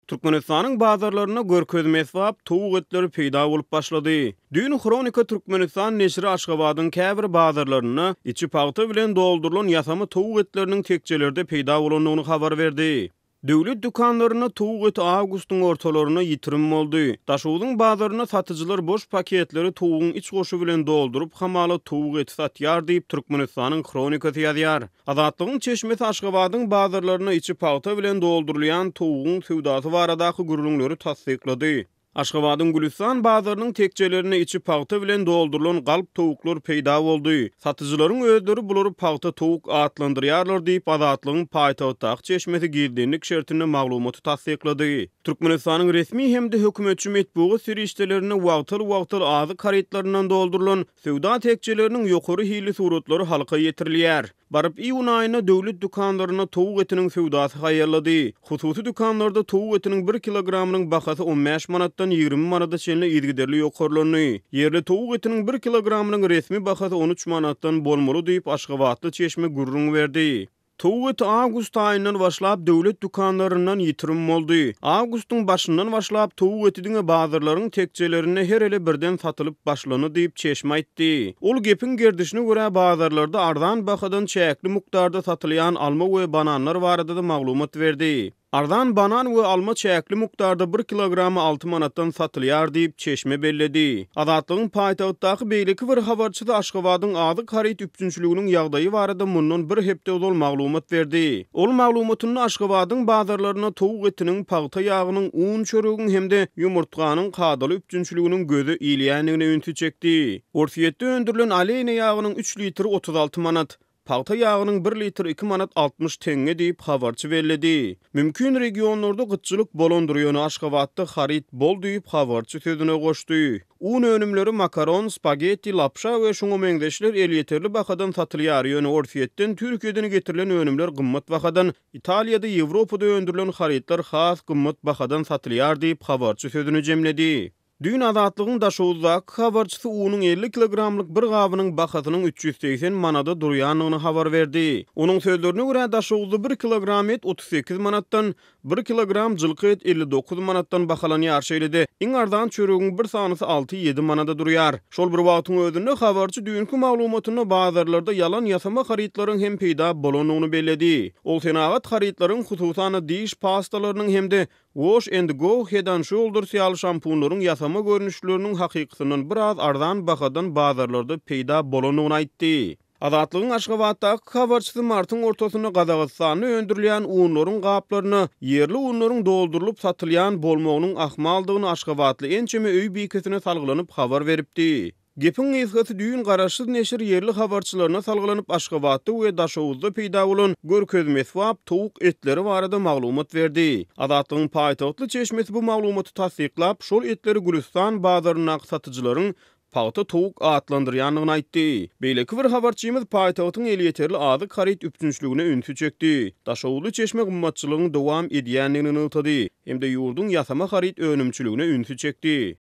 Türkmenistanyň bazarlarynda görkezme-esbap towuk etleri peýda bolup başlady. Düýn Hronika Türkmenistan neşiri Aşgabadyň käbir bazarlarynda içi pagta bilen doldurylan ýasama towuk etleriniň tekjelerde peýda bolandygyny habar berdi. Döwlet dükanlarynda towuk eti awgustyň ortalarynda ýitirim boldy. Daşogzuň bazarynda satyjylar boş paketleri towugyň iç goşy bilen dolduryp, hamala towuk eti satýar diýip, Türkmenistanyň Hronikasy ýazýar. Azatlygyň çeşmesi Aşgabadyň bazarlarynda içi pagta bilen doldurylýan towugyň söwdasy baradaky gürrüňleri tassyklady. Aşgabadyň Gülüstan bazarynyň tekjelerinde içi pagta bilen doldurylan galp towuklar peýda boldy. Satyjylaryň özleri bulary pagta towuk atlandyrýarlar diýip, Azatlygyň paýtagtdaky çeşmesi gizlinlik şertinde maglumaty tassyklady. Türkmenistanyň resmi hem-de hökümetçi metbugat serişdelerinde wagtal-wagtal azyk harytlaryndan doldurylan Söwda tekjeleriniň ýokary hilli suratlary halka ýetirilýär. Baryp iýun aýynda döwlet dükanlarynda towuk etiniň söwdasy haýallady. Hususy dükanlarda towuk etiniň bir kilogramynyň bahasy 15 manatdan 20 manada çenli yzygiderli ýokarlandy. Ýerli towuk etiniň bir kilogramynyň resmi bahasy 13 manatdan bolmaly diýip, aşgabatly çeşme gürrüň berdi. Towuk eti awgust aýyndan başlap döwlet dükanlaryndan ýitirim boldy. Awgustyň başyndan başlap towuk eti diňe bazarlaryň tekjelerinde her ele birden satylyp başlandy diýip, çeşme aýtdy. Ol gepiň gerdişine görä bazarlarda arzan bahadan çäkli mukdarda satylýan alma we bananlar barada-da maglumat berdi. Arzan banan we alma çäkli mukdarda bir kilogramy 6 manatdan satylýar diýip, çeşme belledi. Azatlygyň paýtagtdaky beýleki bir habarçysy Aşgabadyň azyk haryt üpjünçiliginiň ýagdaýy barada mundan bir hepde ozal maglumat berdi. Ol maglumatynda Aşgabadyň bazarlarynda towuk etiniň, pagta ýagynyň, un çöregiň hem-de ýumurtganyň kadaly üpjünçiliginiň göze ilýändigine ünsi çekdi. Orsýetde öndürilen Aleýna ýagynyň üç litri 36 manat, Pagta ýagynyň bir litri iki manat 60 teňňe diýip, habarçy belledi. Mümkin regionlarda gytçylyk bolandyr, ýöne Aşgabatda haryt bol diýip, habarçy sözüne goşdy. Un önümleri, makaron, spagetti, lapşa we şuňa meňzeşler elýeterli bahadan satylýar, ýöne Orsýetden, Türkiýeden getirilen önümler gymmat bahadan, Italiýada, Ýewropada öndürilen harytlar has gymmat bahadan satylýar diýip, habarçy sözüni jemledi. Düýn Azatlygyň Daşoguzdaky habarçysy unuň 50 kilogramlyk bir gabynyň bahasynyň 380 manada durýandygyny habar berdi. Onuň sözlerine görä, Daşoguzda bir kilogram et 38 manatdan, bir kilogram jylky et 59 manatdan bahalanýar, şeýle-de, iň arzan çöregiň bir sanysy alty-ýedi manada durýar. Şol bir wagtyň özünde, habarçy düýnki maglumatynda bazarlarda ýalan-ýasama harytlaryň hem peýda bolandygyny belledi. Ol senagat harytlaryň, hususan-da, diş pastalarynyň hem-de Wash and Go, Head and Shoulders ýaly şampunlaryň ýasama görnüşleriniň hakykysyndan biraz arzan bahadan bazarlarda peýda bolandygyny aýtdy. Azatlygyň Aşgabatdaky habarçysy martyň ortasynda Gazagystanda öndürilýän unlaryň gaplaryna ýerli unlaryň doldurylyp satylýan bolmagynyň ahmaldygyny aşgabatly ençeme öý bikesine salgylanyp habar beripdi. Gepiň gysgasy, düýn garaşsyz neşir ýerli habarçylaryna salgylanyp, Aşgabatda we Daşoguzda peýda bolan görkezme-esbap towuk etleri barada maglumat berdi. Azatlygyň paýtagtly çeşmesi bu maglumaty tassyklap, şol etleri Gülüstan bazaryndaky satyjylaryň pagta towuk atlandyrýandygyny aýtdy. Beýleki bir habarçymyz paýtagtyň elýeterli azyk haryt üpjünçiligine ünsi çekdi. Daşoguzly çeşme gymmatçylygyň dowam edýändigini nygtady hem-de ýurduň ýasama haryt önümçiligine ünsi çekdi.